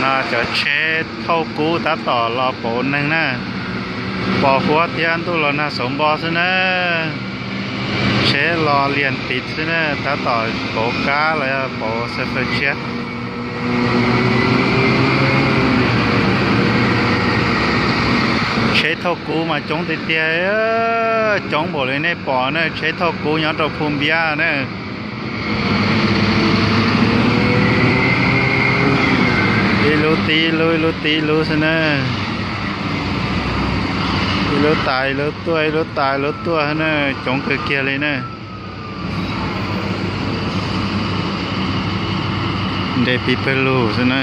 Cov tsheb thauj kub tab tom los pauv neeg na. Pos huab thiab ntuj los nag xauv npo xwb na. Tsheb los lias tiv xwb na, tab tom pauv kab los yog pauv xav fawm tshiab. Tsheb thauj kub mas coob tiag tiag, coob npaum li nej pom na, tsheb thauj kub nyob rau Phu Npiab na. Ib lub tiv ib lub, ib lub tiv ib lub xwb na. Ib lub tas ib lub tuaj, ib lub tas ib lub tuaj na, coob kawg kiag li na. Nres pis pawg lug xwb na.